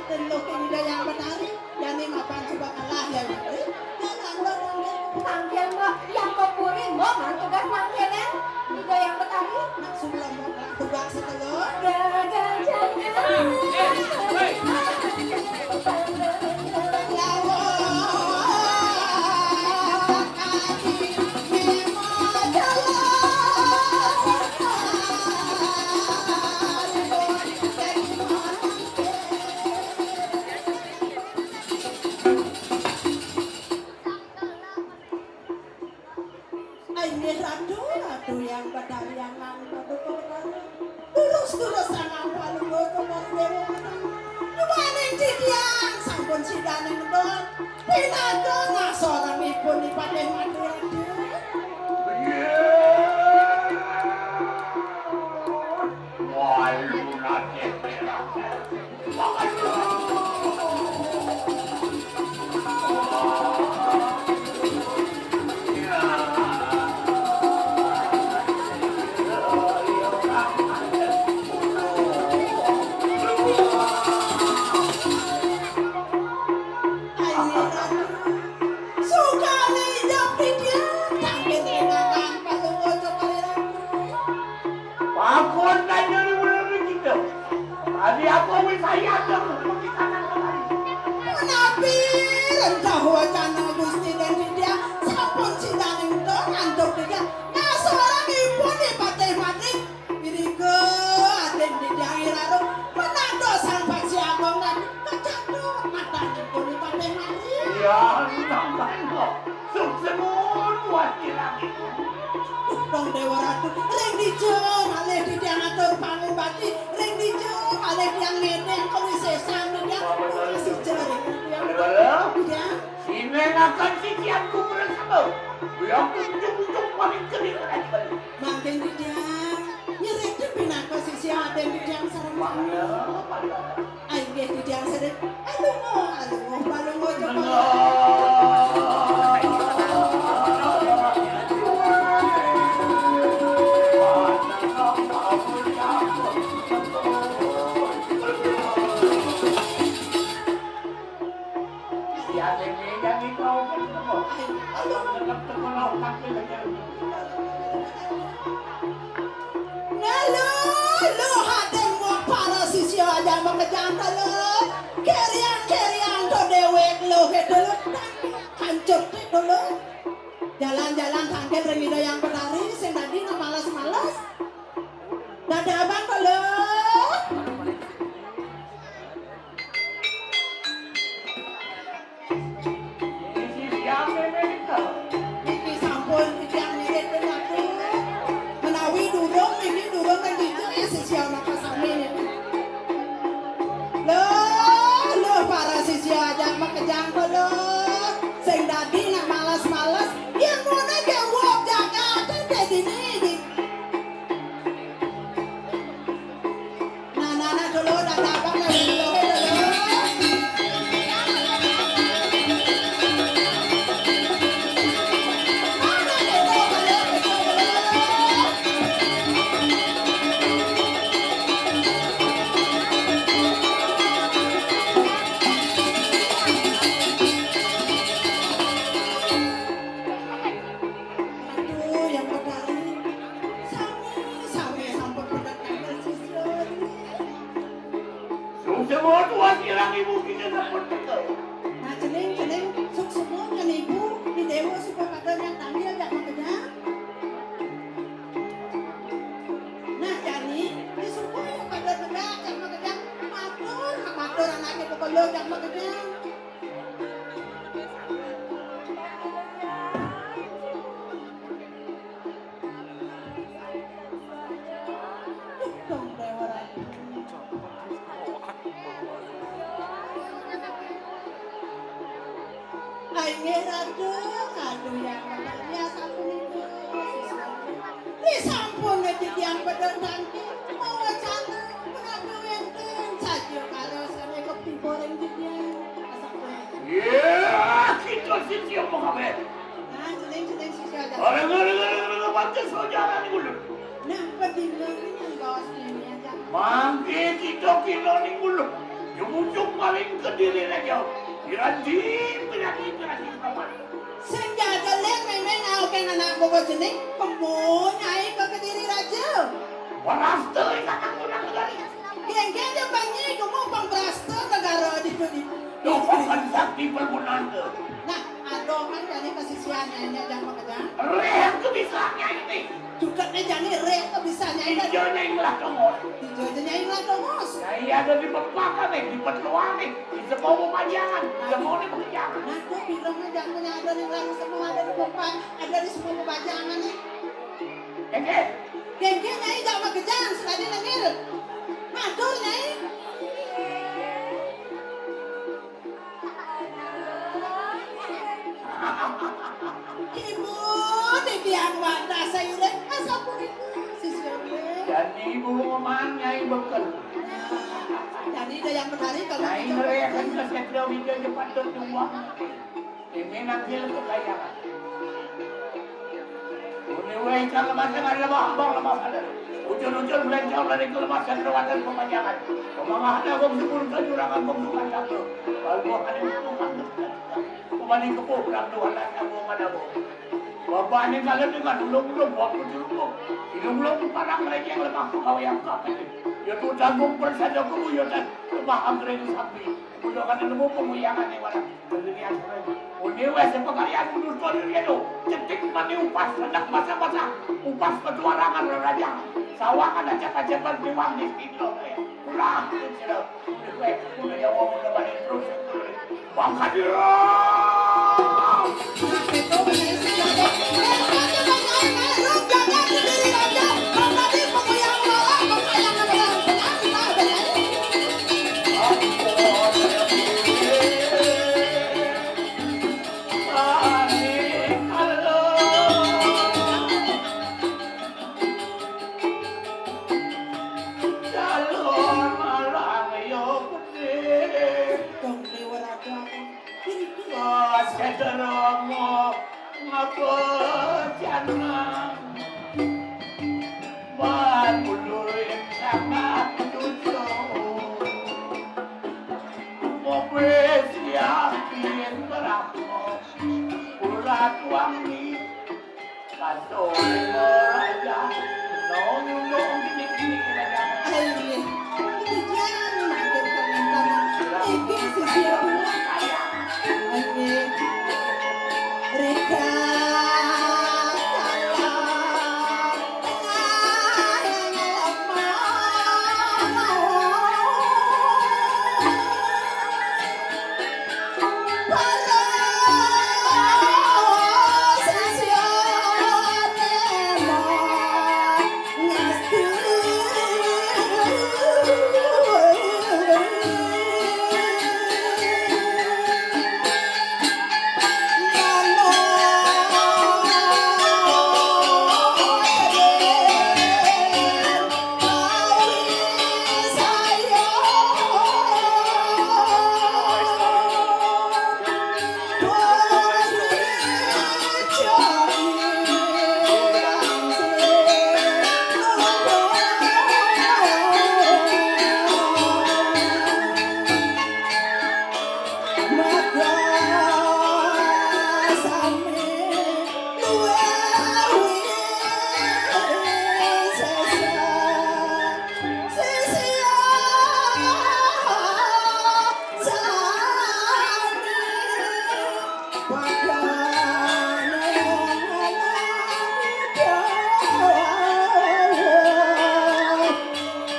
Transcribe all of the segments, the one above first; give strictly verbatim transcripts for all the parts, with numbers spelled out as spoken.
Teluk ing Ida Hyang Betari, jani mapan suba kalah ya. Tangkil, Mbok, yang kok puri, Mbok, man tugas nangkilin Ida Hyang Betari. Nak suba, Mbok, tugas seteluk. Gagah Jaya. Inggih Ratu, Ratu Hyang Betari, Hyang Paduka Betara. Durus-durus sangang palungguh tumor Dewa Betara. Duaning titiang sampun sidaning medal. Pinaka ngasorangipun Ipatih Mati, Ratu. Wah, lu nanti merah. Sukani jap didian, tangkil rinangan, palungguh jap rinangan. Pakon tanya ni ulun ni kita. Tadi apa wis ayat dah mesti kanan tadi. Menawi rentah wacana Gusti dan Didiang sampun sidaning to ngantuk Didiang. Nah, seorang ibu ni patih mati. Irika atin Didiang iraru. Menado sang paksi agung dan kecatut mata ni patih mati. Ya, nang kok. Suksma tuah kirang. Dong Dewa Ratu, ring dija malih titiang atur pangumbati, ring dija malih tiang ngedeng kawisesan titiang. Sija ring tiang. Bala-bala. Titiang. Sinengaken sisianku bersama. Biang tunjuk-tunjuk paling kediri. Mangkin titiang. Nyerit pinaka sisia aden titiang sareng. Bala, bala. Inggih titiang sedek. Alunguh, alunguh, palunguh coba. Nah, luh, luh, aden wong para sisia aja makejang to, luh. Keriang, keriang to dewek, luh, itu, luh. Hancur, to, luh. Jalan-jalan tangkil ring Ida Hyang Betari, sing dadi nak males-males. Dadi abang to, luh. Niki sampun titiang ngirit pinaka. Menawi durung, niki durung kan dicek sisia makasami niki. Loh, loh, para sisia aja makejang kok, loh. Sing dadi nak males-males, yen ngono ke wong jagate dene iki. Nah, nah, nah, dulu, nah, nah, abang, nah, dulu, dulu. Aduh, yang pedari. Sami, sami, sampun bener kagak sih, sih. Suksma tuas kirang ibu kita sampun teka. Nah, cening, cening, suksma ngan ibu, di dewa suka pada nyak tangkil, jak makejang. Nah, jani, di suku yang pada tegak, jak makejang, matur, matur anaknya pokok lo, jak makejang. Inggih Ratu, kadu yang bertanya sampun itu. Disampun titiang pedot tangki, mawacana, menawi wenten saja kala sami ketiba ring titiang. Asampun. Ya, kita sing siap mengabeh. Nah, celing-celing sisi aja. Orang, orang, orang, orang, baca saudara ni ulun. Nah, pedingan ni yang bawa sini aja. Mangke kita kira ni ulun. Jumujuk maring Kediri Raja. Piranti, piranti, piranti paman. Sing jaga len memeng aoken anak boga cening, kemo nyai ka Kediri Raja. Brasta ikatan guna negari. Geng-geng ja panyi kemo pang brasta negara di Kediri. Duh, paman sakti pergunan ke. Nah, adoh kan jani kasisian nyai nya jang makejang. Reh ke bisa nyai ni. Cuket ne jani rek ke bisa nyai kan. Ijo nyai ngelah tongos. Ijo je nyai ngelah tongos. Nyai ada di pepakan ni, di petuan ni, di semua pemajangan, semua ni pemajangan. Nah, tu bilang aja aku nyai ada di ngelah semua ada di pepakan, ada di semua pemajangan ni. Oke. Geng-geng nyai jauh makejang, sekali nengil. Matur nyai. Ibu, titiang wadah sairing, asampun ibu, sisya ibu. Jani ibu man nyai beken. Nah, jani da yang menari kalau nyai ngerehaken ke setra wija je patut nyumbang. Ini nangkil kekayangan. Uni weh ikang lemas dengan lemah abang lemah ada. Ujur-ujur melencong dari kelemasan ruatan pemajangan. Pemangah dagung sepuluh juragan pembukaan satu. Lalu buah kali itu kan. Pemani kepuh berang dua anak kamu mana bu. Bapak ini kalau dengan ulung-ulung waktu dulu. Ilung-ulung parang lagi yang lemah pegawai yang kau ini. Ya tu tanggung persada kubu ya tak lemah angkring sapi. Udah kan ilmu pemuyangan yang mana. Uni weh sepekaryan menurut kau diri itu. Cetik mani upas hendak masa-masa. Upas petuarangan reraja. Sawangan aja pajaban piwang di situ. Kurang tu cerita. Udah weh, udah ya wong udah balik terus. Bang Kadir. Calon malang yo gede. Dong Dewa Raja. Kiri, kiri. Sederomo ngapa janang. Banulurin sangat cucu. Mobil siapin berapa. Urat wangi. Kasih aja. No, no, no, gini, gini, gini aja. Ayo, iya. Ini jangan makin kangen-kangen. Iki sisi aku. Ayo. Rika, salam.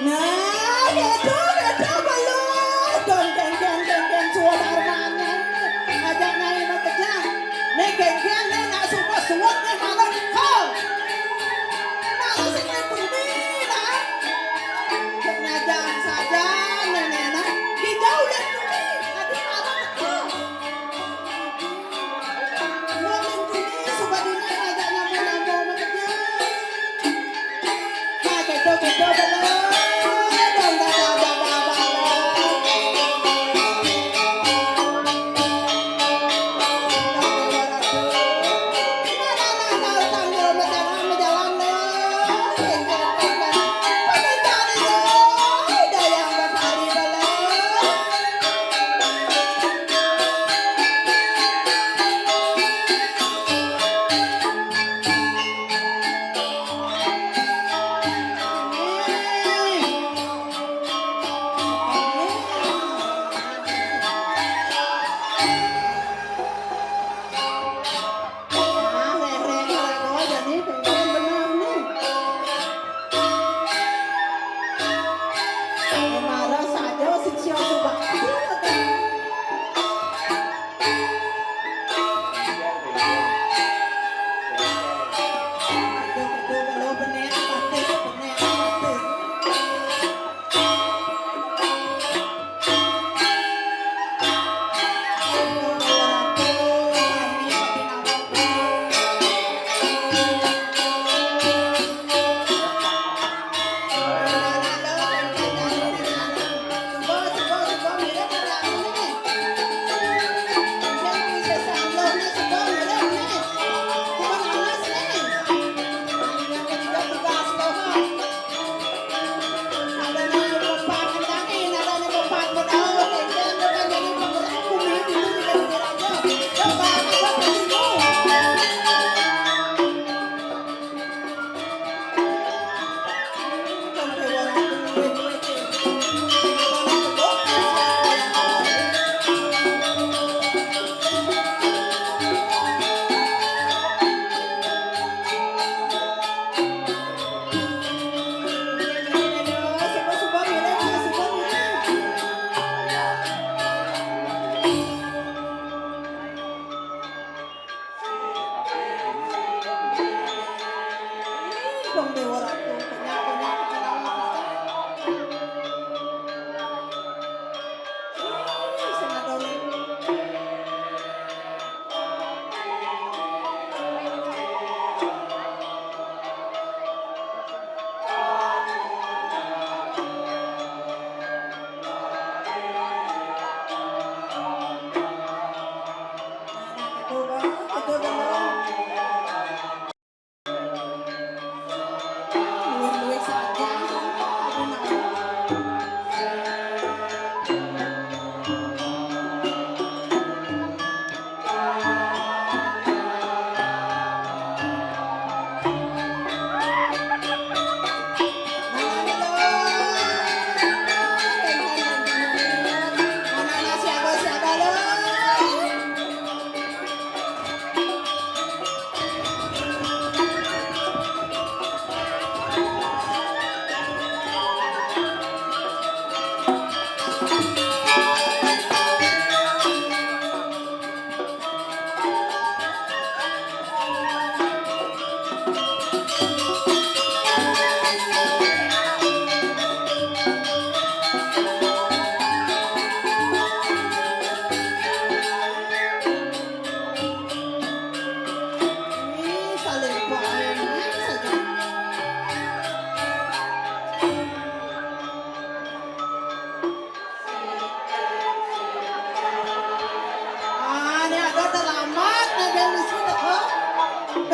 Nah, gitu, gitu, belum. Dong, deng, deng, deng, deng, suara armanya. Ajak nyai mau pecah. Nih, geng, geng.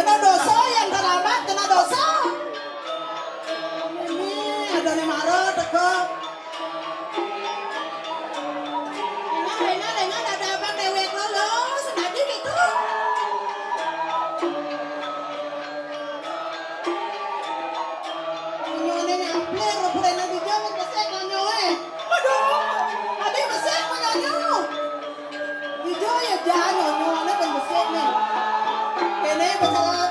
Kena dosa, yang terlambat kena dosa. Ini ada nih mara teka. Ringan, ringan, ringan, ada abang dewek lolo, sengaja gitu. Nyonya ini amplir, rupanya di jalan besek nyonya, eh. Aduh, ada besek nyonya. Di jalan ya, jangan nyonya, ada besek nih. Ini masalah